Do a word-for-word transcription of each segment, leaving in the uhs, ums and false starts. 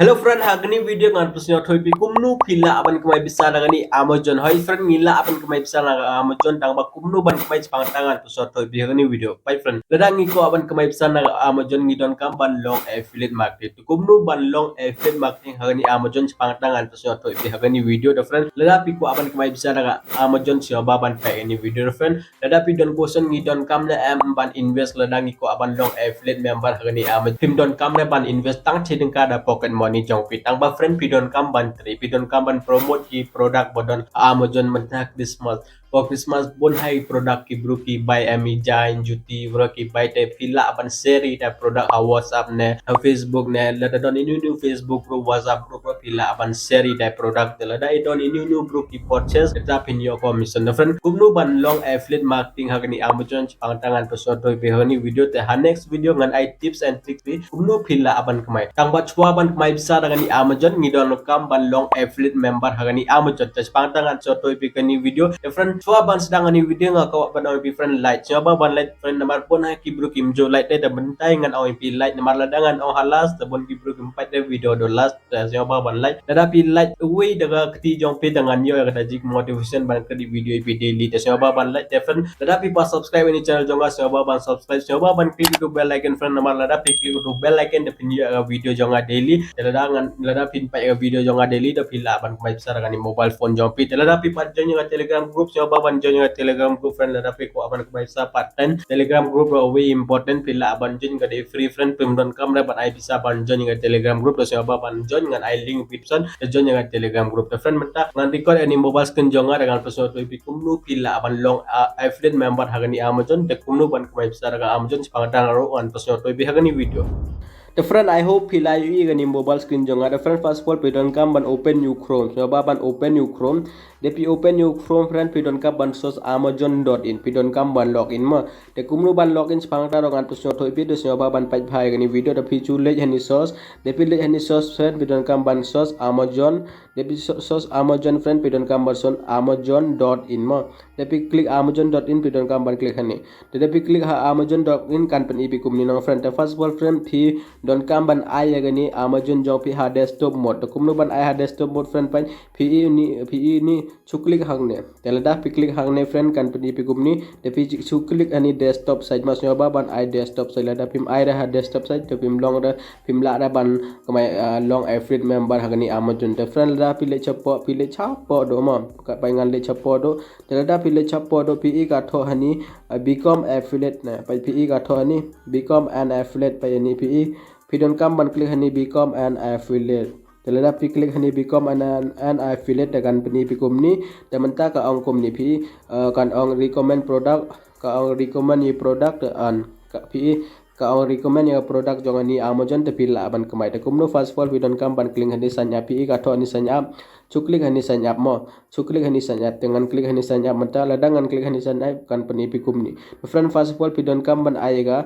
Hello friend, ha kani video ngan pynsngew thoi phi kumno phi lah ban kamai pisa na kani Amazon. Hoi friend, ngi lah ban kamai pisa na Amazon, tang ba kumno ban kamai chpang tang ngan pynsngew thoi phi ha kani video. Pai friend, lada ngi kwah ban kamai pisa na Amazon ngi donkam ban long affiliate marketing. Kumno ban long affiliate marketing ha kani Amazon chpang tang ngan pynsngew thoi phi ha kani video da friend. Lada phi kwah ban kamai pisa na Amazon sngewbha ban peit kani video da friend. Lada phi don question ngi donkam ne em ban invest lada ngi kwah ban long affiliate member ha kani Amazon. Phim donkam ne ban invest tang shi tyngka da pocket money jong phi, tang ba friend phi donkam ban trei, phi donkam ban promote ki product ba don Amazon mynta Christmas. Ba Christmas bun hi product ki bru ki bai em i jain juti bru ki bai te phi lah ban share i da product ha WhatsApp ne ha Facebook ne, lada don inu inu Facebook group, WhatsApp group phi lah ban share i da product te lada i don inu inu bru ki purchase te phin ïoh commission da friend. Kumno ban long affiliate marketing ha kani Amazon chpang tang ngan pynsngew thoi phi ha kani video te ha next video ngan ai tips and tricks phi kumno phi lah ban kamai. Tang ba shuwa ban kamai pisa da kani Amazon ngi donkam ban long affiliate member ha kani Amazon. Te chpang tang ngan pynsngew thoi phi kani video. Te friend, shuwa ban sdang kani video nga kwah ban ong phi friend like. Sngewbha ban like friend, namar bun hi ki bru kim ju like te, te mynta ngan ong phi like namar lada ngan ong ha last te bun ki bru kim peit da video do last. Te sngewbha ban like. Lada phi like uwei da ka kti jong phi te ngan ïoh ïa ka da jik motivation ban create video ïa phi daily. Te sngewbha ban like te friend. Lada phi pat subscribe ïa kani channel jong nga sngewbha ban subscribe. Sngewbha ban click ïa u bell icon friend, namar lada phi click ïa u bell icon te phin ïoh ïa ka video jong nga daily. Te lada ngan, lada phin peit ïa ka video jong nga daily te phi lah ban kamai pisa da kani mobile phone jong phi. Te lada phi pat join ïa ka Telegram group sngewbha ban join ïa ka Telegram group friend. Lada phi kwah ban kamai pisa part time Telegram group ruh uwei important, phi lah ban join, ka dei free friend, phim donkam re ban ai pisa ban join ïa ka Telegram group. Te sngewbha ban join, ngan ai link description, te join ïa ka Telegram group. Te friend, mynta ngan record ïa kani mobile screen jong nga, te ngan pynsngew thoi phi kumno phi lah ban long, ah, affiliate member ha kani Amazon, te kumno ban kamai pisa da ka Amazon chpang tang ruh ngan pynsngew thoi phi ha kani video. Te friend, I hope phi la ïohi ïa kani mobile screen jong nga. Te friend, first of all phi donkam ban open ïa u Chrome. Sngewbha ban open ïa u Chrome. Te phi open ïa u Chrome friend, phi donkam ban search amazon dot in, phi donkam ban log in mo. Te kumno ban log in chpang tang ruh ngan pynsngew thoi phi, te sngewbha ban peit bha ïa kani video. Te phi ju leit ha kani search. Te phi leit ha kani search friend, phi donkam ban search Amazon. Te phi search Amazon friend, phi donkam ban search amazon dot in mo. Te phi click amazon dot in, phi donkam ban click ha kani. Te phi click ha amazon dot in kan pyni phi kumne nong friend. Te first of all friend, phi donkam ban ai ïa kani Amazon jong phi ha desktop mode. Te kumno ban ai ha desktop mode friend, phi, phi i ni, phi i ni shu click hangne. Te lada phi click hangne friend kan pyni phi kumne. Te phi shu click ha kani desktop site mo. Sngewbha ban ai desktop site, lada phim ai re ha desktop site te phim long re, phim lah re ban kamai, ah, long affiliate member ha kani Amazon. Te friend, lada phi leit shapoh, phi leit shapoh doh mo. Katba ngan leit shapoh doh. Te lada phi leit shapoh doh phi i ka thoh ha kani, ah, become affiliate ne. Phi i ka thoh ha kani become an affiliate, phi i ni phi i. Phi donkam ban click ha kani become an affiliate. Te lada phi click ha kani become an, an, an affiliate te kan pyni phi kumne. Te mynta ka ong kumne phi, ah, kan ong recommend product, ka ong recommend ïa u product te an, ka phi i ka ong recommend ïa u product jong kani Amazon, te phi lah ban kamai. Te kumno first of all phi donkam ban click ha kani sign up, phi i ka thoh ha kani sign up. Shu click ha kani sign up mo. Shu click ha kani sign up, te ngan click ha kani sign up mynta, lada ngan click ha kani sign up kan pyni phi kumne. Friend, first of all phi donkam ban ai ïa ka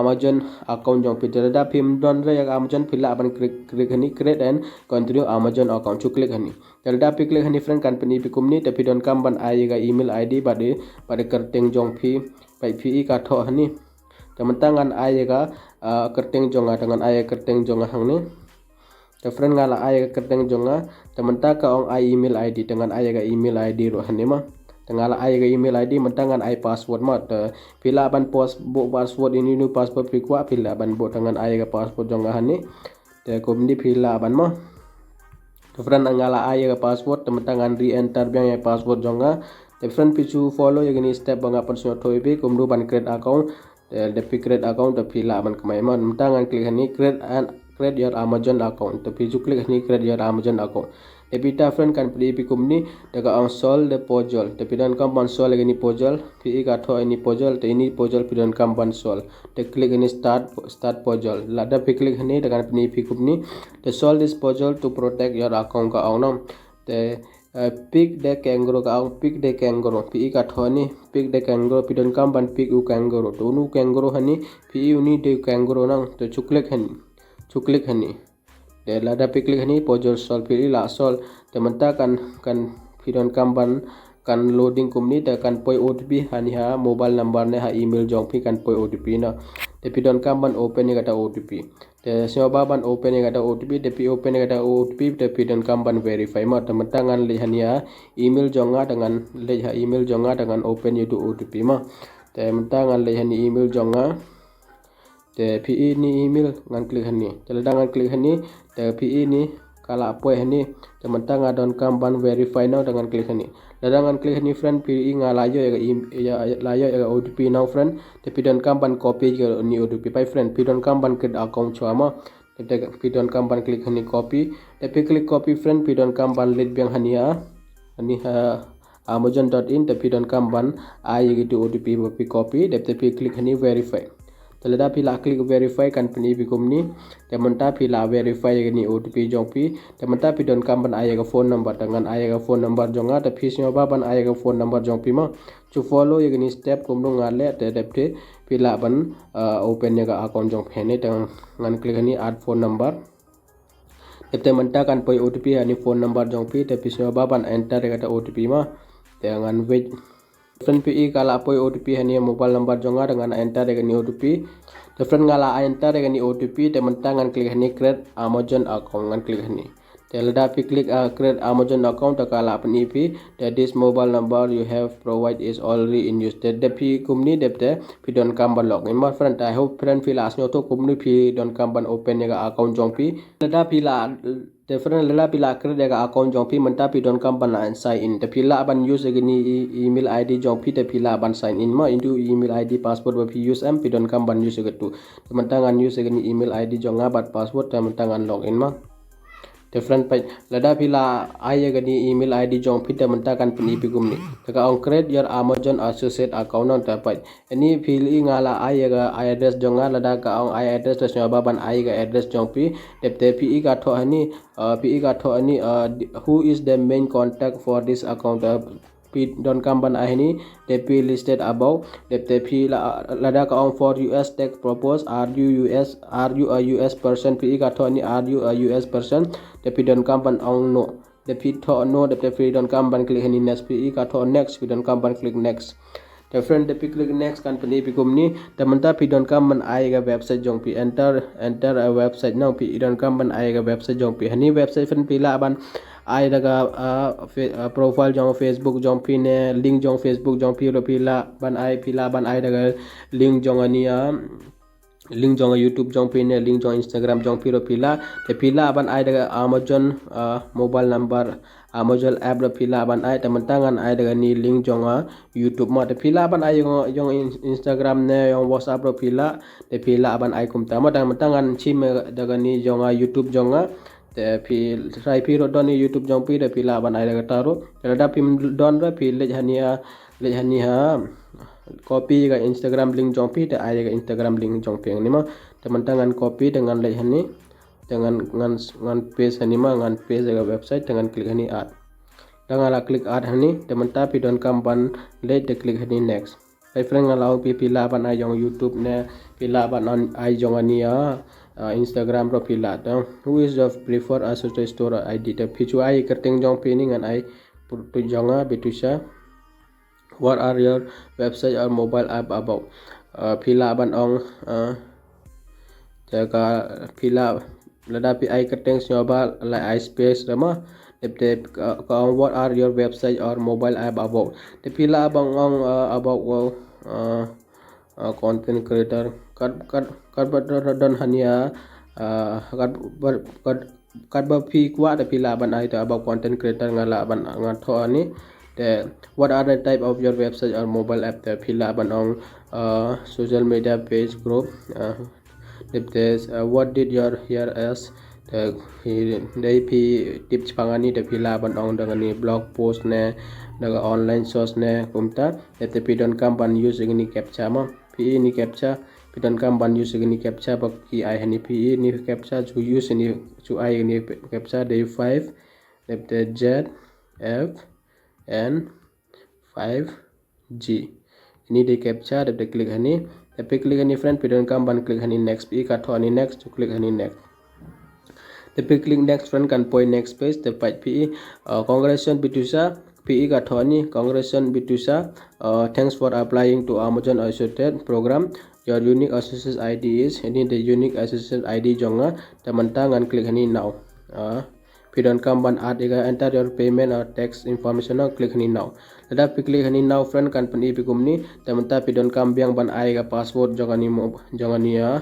Amazon account jong phi. Te lada phim don re ïa ka Amazon phi lah ban click, click ha kani create and continue Amazon account. Shu click ha kani. Te lada phi click ha kani friend kan pyni phi kumne, te phi donkam ban ai ïa ka email I D bad, bad kyrteng jong phi, phi i ka thoh ha kani. Te mynta ngan ai ïa ka, ah, kyrteng jong nga, te ngan ai ïa ka kyrteng jong nga hangne. Te friend, nga la ai ïa ka kyrteng jong nga. Te mynta ka ong ai email I D, te ngan ai ïa ka email I D ruh ha kani mo. Te nga la ai ïa ka email I D, mynta ngan ai password mo. Te phi lah ban post buh password inu inu password phi kwah, phi lah ban buh, te ngan ai ïa ka password jong nga ha kani. Te kumne phi lah ban mo. Te friend, nga la ai ïa ka password, te mynta ngan re-enter biang ïa ka password jong nga. Te friend, phi ju follow ïa kini step ba nga pynsngew thoi phi kumno ban create account. Te da phi create account te phi lah ban kamai mo. Mynta ngan click ha kani create and create your Amazon account. Te phi ju click ha kani create your Amazon account. Te phi ta friend kan pyni phi kumne, te ka ong solve the puzzle. Te phi donkam ban solve ïa kini puzzle, phi i ka thoh ïa kini puzzle, te ïa kini puzzle phi donkam ban solve. Te click ha kani start, start puzzle. Lada phi click ha kani te kan pyni phi kumne. Te solve this puzzle to protect your account ka ong nong. Te, eh, pick the kangaroo ka ong, pick the kangaroo. Phi i ka thoh ha kani, pick the kangaroo, phi donkam ban pick u kangaroo. Te unu kangaroo ha kani, phi i uni de kangaroo nong. Te shu click ha kani. Shu click ha kani. Te lada phi click ha kani puzzle solve, phi i la solve. Te mynta kan, kan phi donkam ban kan loading kumne, te kan poi O T P ha kani ha mobile number ne ha email jong phi kan poi O T P nong. Te phi donkam ban open ïa kata O T P. Te sngewbha ban open ïa kata O T P, te phi open ïa kata O T P, te phi donkam ban verify mo. Te mynta ngan leit hangne ha email jong nga, te ngan leit ha email jong nga, te ngan open ïa uto O T P mo. Te mynta ngan leit hangne email jong nga. Te phi i ne email, ngan click hangne. Te lada ngan click hangne, te phi i ne ka la poi hangne. Te mynta nga donkam ban verify noh, te ngan click hangne. Lada ngan click hangne friend, phi i nga la ïoh ïa ka em-, ïa, la ïoh ïa ka O T P noh friend. Te phi donkam ban copy ïa kane O T P. Peit friend, phi donkam ban create account shuwa mo. Te phi donkam ban click hangne copy. Te phi click copy friend, phi donkam ban leit biang hangne ha, hangne ha amazon dot in, te phi donkam ban ai ïa kito O T P ba phi copy. Te phi click hangne verify. Te lada phi la click verify kan pyni phi kumne. Te mynta phi la verify ïa kane O T P jong phi. Te mynta phi donkam ban ai ïa ka phone number, te ngan ai ïa ka phone number jong nga. Te phi sngewbha ban ai ïa ka phone number jong phi mo. Ju follow ïa kine step kumno nga leh, te dep te phi lah ban, uh, open ïa ka account jong phi hangne. Te ngan click hangne add phone number. Te mynta kan poi O T P hangne phone number jong phi, te phi sngewbha ban enter ïa kata O T P mo. Te ngan wait. Friend, phi i ka la poi O T P hangne mobile number jong nga, te ngan enter ïa kane O T P. Te friend, nga la enter ïa kane O T P, te mynta ngan click hangne create amazon account, ngan click hangne. Te lada phi click, uh, create amazon account, te ka la pyni phi, te this mobile number you have provide is already in use. Te dep phi kumne dep te phi donkam ban log in mo friend. I hope friend phi la sngewthuh kumne phi donkam ban open ïa ka account jong phi. Lada phi la, te friend, lada phi la create ïa ka account jong phi, mynta phi donkam ban sign in. Te phi lah ban use ïa kane e-, email I D jong phi, te phi lah ban sign in mo into email I D, password ba phi use em, phi donkam ban use ïa kato. Te mynta ngan use ïa kane email I D jong nga bad password, te mynta ngan log in mo. Te friend, peit, lada phi la ai ïa kane email I D jong phi, te mynta kan pyni phi kumne. Te ka ong create your amazon associate account noh, te peit. Hangne phi i nga la ai ïa ka address jong nga, lada ka ong ai address, te sngewbha ban ai ïa ka address jong phi. Dep te phi i ka thoh hangne, uh, phi i ka thoh hangne, uh, who is the main contact for this account? Uh, phi donkam ban ai hangne, te phi listed above. Dep te phi la, lada ka ong for U S tax purpose, are you U S, are you a U S person? Phi i ka thoh hangne, are you a U S person? Te phi donkam ban ong no. Dep phi thoh no, dep te phi donkam ban click hangne next, phi i ka thoh next, phi donkam ban click next. Te friend, dep phi click next kan pyni phi kumne. Te mynta phi donkam ban ai ïa ka website jong phi, enter, enter a website noh, phi i donkam ban ai ïa ka website jong phi. Hangne website friend phi lah ban ai da ka, uh, fe-, uh, profile jong Facebook jong phi ne, link jong Facebook jong phi ruh phi lah ban ai, phi lah ban ai da ka link jong hangne, uh, link jong YouTube jong phi ne, link jong Instagram jong phi ruh phi lah. Te phi lah ban ai da ka amazon, uh, mobile number, amazon app ruh phi lah ban ai. Te mynta ngan ai da kane link jong, uh, YouTube mo. Te phi lah ban ai jong, jong in-, Instagram ne, jong WhatsApp ruh phi lah. Te phi lah ban ai kumta mo. Te mynta ngan shim, uh, da kane jong, uh, YouTube jong nga. Te phi, trai phi ruh don ïa YouTube jong phi, te phi lah ban ai da kata ruh. Te lada phim don ruh, phi leit hangne, uh, leit hangne ha, copy ka Instagram link jong phi, te ai ka Instagram link jong phi hangne mo. Te mynta ngan copy, te ngan leit hangne. Te ngan, ngan, ngan paste hangne mo, ngan paste ka website, te ngan click hangne add. Te nga la click add hangne, te mynta phi donkam ban leit, te click hangne next. Te friend, nga la ong phi, phi lah ban ai jong YouTube ne, phi lah ban ai jong hangne, uh, Instagram ruh phi lah. Te who is your preferred associate store I D? Te phi ju ai kyrteng jong phi ne, ngan ai pyrtuit jong nga, Bitusha. What are your website or mobile app about? Uh, phi lah ban ong, uh, te ka phi lah, lada phi ai kyrteng sngewbha la ai space ruh mo. Dep te ka, ka ong what are your website or mobile app about? Te phi lah ban ong, uh, about, uh, uh, content creator. Kat, kat, katba don, don hangne, uh, kat, kat, katba phi kwah, te phi lah ban ai, te about content creator nga lah ban, nga thoh hangne. Te what are the type of your website or mobile app? Te phi lah ban ong, uh, social media page group, uh, dep te, uh, what did your hear as? Te phi, dei phi tip shaphang hangne, te phi lah ban ong da kane blog post ne, da ka online source ne, kumta. Dep te phi donkam ban use ïa kane captcha mo. Phi i ne captcha, phi donkam ban use ïa kane captcha ba ki ai hangne, phi i ne captcha, ju use ne, ju ai ne captcha, dei five, dep te Z F N five G. Hangne dei captcha, dep te click hangne. Dep te click hangne friend, phi donkam ban click hangne next, phi i ka thoh hangne next, ju click hangne next. Dep te click next friend kan poi next page, te peit phi i, uh, congratulations Bitusha, phi i ka thoh hangne, congratulations Bitusha, uh, thanks for applying to Amazon Associate program. your unique association I D is, ini the unique association I D jong nga, te mynta ngan click hani now. Ah, phi donkam ban add ïa ka, enter your payment or tax information, ngan click hani now. Lada phi click hani now friend kan pyni phi kumne, te mynta phi donkam biang ban ai ka password jong ani mo-, jong ani, ah,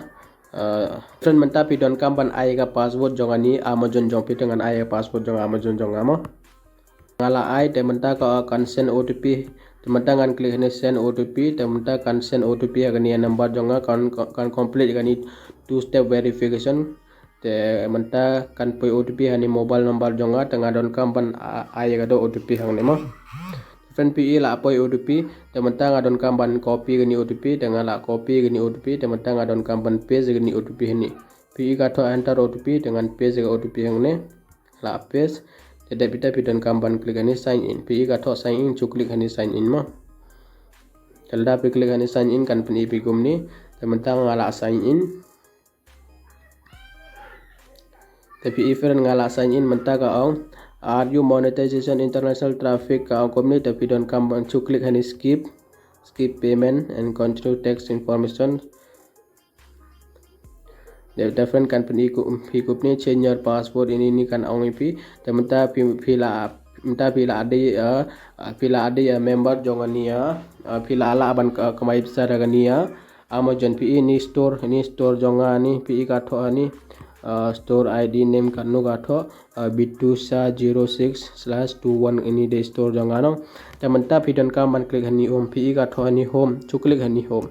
ah, friend mynta phi donkam ban ai ka password jong ani Amazon jong phi, te ngan ai ka password jong Amazon jong nga mo. Nga la ai, te mynta ka, kan send O T P, te mynta ngan click hani send O T P, te mynta kan send O T P ha kane ka number jong nga, kan, kan complete kane two step verification. Te mynta kan poi O T P hani mobile number jong nga, te nga donkam ban a-, ai ka do O T P hangne mo. Friend phi i la poi O T P, te mynta nga donkam ban copy kane O T P, te nga la copy kane O T P, te mynta nga donkam ban paste kane O T P hani. Phi i ka thoh enter O T P, te ngan paste ka O T P hangne. La paste, te dep ita phi donkam ban click hani sign in. Phi i ka thoh sign in, shu click hani sign in mo. Te lada phi click hani sign in kan pyni phi kumne, te mynta nga la sign in. Te phi i friend nga la sign in, mynta ka ong, are you monetization international traffic, ka ong kumne, te phi donkam ban shu click hani skip, skip payment and continue tax information. Te friend kan pyni phi kumne change your password, ini, ini kan ong ïa phi. Te mynta phi, phi la, mynta phi la dei, ah, ah, phi la dei, ah, member jong ani, ah, ah, phi la lah ban ka-, kamai pisa da kane, ah, Amazon. Phi i ini store, ini store jong nga ni, phi i ka thoh ani, ah, store I D name kano ka thoh, ah, Bitusa zero six slash two one, ini dei store jong nga no. Te mynta phi donkam ban click hani home, phi i ka thoh hani home, shu click hani home.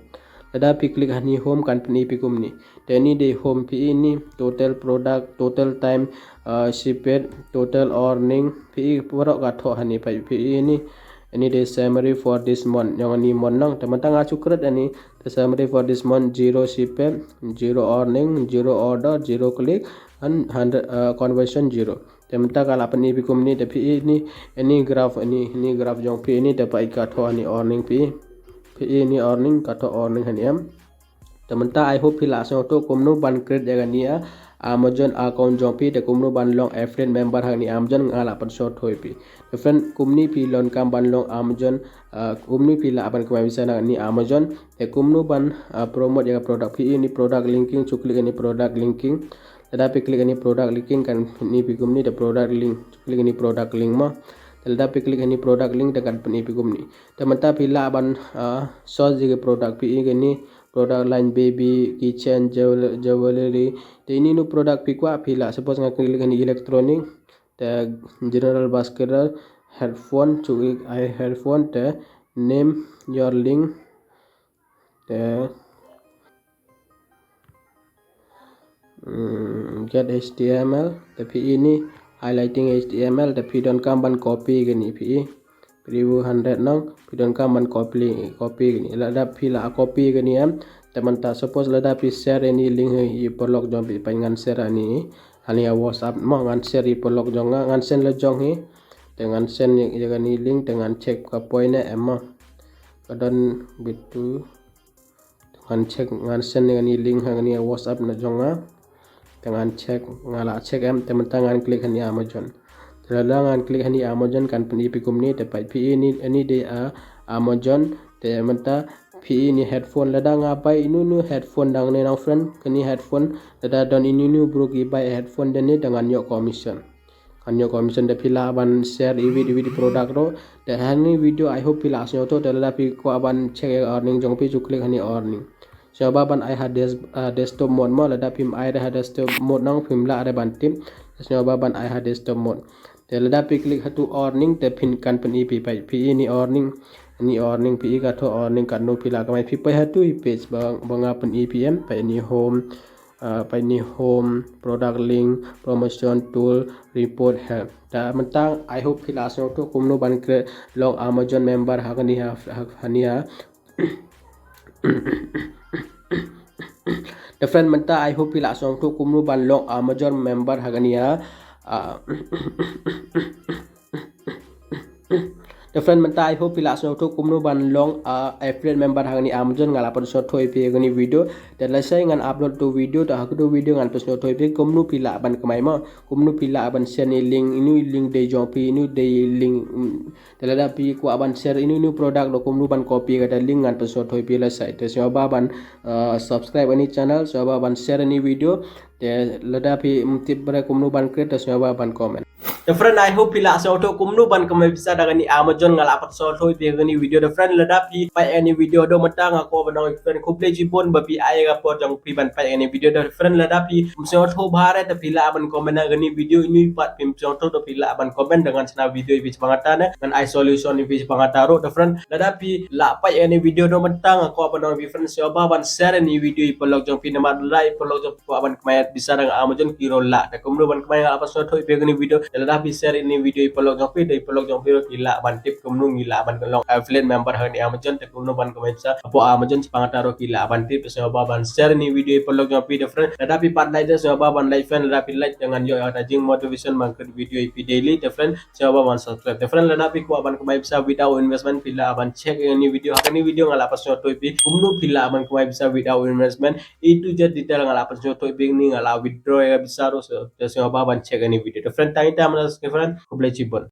Lada phi click hani home kan pyni phi kumne. Te ini dei home, phi i ini total product, total time, uh, shipped, total earning, phi i baroh ka thoh hani, phi i ini, ini dei summary for this month, jong ani month nang. Te mynta nga shu create ani, te summary for this month, zero shipped, zero earning, zero order, zero click, and hundred, uh, conversion zero. Te mynta ka la pyni phi kumne, te phi i ini, ini graph, ini, ini graph jong phi ini, te phi i ka thoh hani earning phi i. Phi i ini earning, ka thoh earning hani em. Te mynta I hope phi la sngewthuh kumno ban create ïa kane, ah, Amazon account jong phi, te kumno ban long affiliate member ha kane Amazon, nga la pynsngewthuh ïa phi. Te friend kumne phi donkam ban long Amazon, ah, kumne phi lah ban kamai pisa na kane Amazon, te kumno ban, ah, promote ïa ka product phi i ini product linking, shu click ini product linking. Lada phi click ini product linking kan pyni phi kumne, te product link, click ini product link mo. Te lada phi click ini product link te kan pyni phi kumne. Te mynta phi lah ban, ah, search ïa ki product phi i kane, product line baby, kitchen, jewel-, jewelry. Te ini ino product phi kwah phi lah, suppose nga click ini electronic, te general basket, headphone, shu ai headphone, te name your link, te Hmm, get H T M L, te phi i ini highlighting H T M L, te phi donkam ban copy kane phi i. Preview hundred nang, phi donkam ban copy, copy kane. Lada phi la copy kane em, te mynta suppose lada phi share ini link ha i paralok jong phi, peit ngan share ini, hani ha WhatsApp mo, ngan share i paralok jong nga, ngan send la jong hi. Te ngan send ïa, ïa kane link, te ngan check ka poi ne em mo. Ka don bitu. Ngan check, ngan send ïa kane link ha kane WhatsApp na jong nga. Te ngan check, nga la check em, te mynta ngan click hani Amazon. Te lada ngan click hani Amazon kan pyni phi kumne, te peit phi i ini, ini dei, ah, Amazon, te mynta phi i ini headphone, lada nga bai ino ino headphone dang ne nang friend, kane headphone, lada don ino ino bru ki bai headphone dang ne, te ngan ïoh commission. Ngan ïoh commission, te phi lah ban share iwei iwei i product ruh. Te hani video I hope phi la sngewthuh, te lada phi kwah ban check ïa earning jong phi shu click hani earning. Sngewbha ban ai ha des-, ah, desktop mode mo, lada phim ai re ha desktop mode nang phim lah re ban tip. Sngewbha ban ai ha desktop mode. Te lada phi click ha tu earning te phin kan pyni phi, peit phi i ini earning. Ini earning phi i ka thoh earning katno phi lah kamai, phi peit ha tu i page ba, ba nga pyni phi em, peit ini home, ah, peit ini home, product link, promotion, tool, report, help. Te mynta I hope phi la sngewthuh kumno ban create long Amazon member ha kane ha, ha, hani ha. Te friend mynta I hope phi la sngewthuh kumno ban long Amazon member ha kane ha. Ah, Te friend, mynta I hope phi la sngewthuh kumno ban long, uh, affiliate member ha kani Amazon. Nga la pynsngewthuh ïa phi ha kani video. Te lashai ngan upload tu video, te ha katu video ngan pynsngewthuh ïa phi kumno phi lah ban kamai mo. Kumno phi lah ban share ïa ini link, inu link dei jong phi, inu dei link, mm, te lada phi kwah ban share inu inu product, kumno ban copy kata link ngan pynsngewthuh ïa phi lashai. Te sngewbha ban, uh, subscribe ïa ini channel, sngewbha ban share ïa ini video. Te lada phi, mm, tip bha kumno ban create, te sngewbha ban comment. Te friend, I hope phi la sngewthuh kumno ban kamai pisa da kani Amazon. Nga la pynsngewthuh ïa phi ha kani video. Te friend, lada phi peit ïa ini video haduh mynta, nga kwah ban ong ïa phi friend, khublei shibun ba phi ai ka por jong phi ban peit ïa ini video. Te friend, lada phi sngewthuh bha re, te phi lah ban comment ha kani video. Inu pat phim sngewthuh, te phi lah ban comment, te ngan shna video ïa phi shaphang kata ne ngan ai solution ïa phi shaphang kata ruh. Te friend, lada phi la peit ïa ini video haduh mynta, nga kwah ban ong ïa phi friend, sngewbha ban share ïa ini video ïa i paralok jong phi, namar lada i paralok jong phi kwah ban kamai pisa da Amazon, ki ruh lah. Te kumno ban kamai nga la pynsngewthuh ïa phi ha kani video. Te lada phi share ïa ini video ïa i paralok jong phi, te i paralok jong phi ruh ki lah ban tip kumno ngi lah ban long affiliate member ha kani Amazon, te kumno ban kamai pisa hapoh Amazon shaphang kata ruh ki lah ban tip. Te sngewbha ban share ïa ini video ïa i paralok jong phi. Te friend, lada phi pat like, te sngewbha ban like friend, lada phi like te ngan ïoh ïa kata jing motivation ban create video ïa phi daily. Te friend, sngewbha ban subscribe. Te friend, lada phi kwah ban kamai pisa without investment, phi lah ban check ïa ini video. Ha kani video nga la pynsngewthuh ïa phi kumno phi lah ban kamai pisa without investment. A to Z detail nga la pynsngewthuh ïa phi, ni nga la withdraw ïa ka pisa ruh. So, te sngewbha ban check ïa ini video. Te friend, tang ita mana, friend, khublei shibun.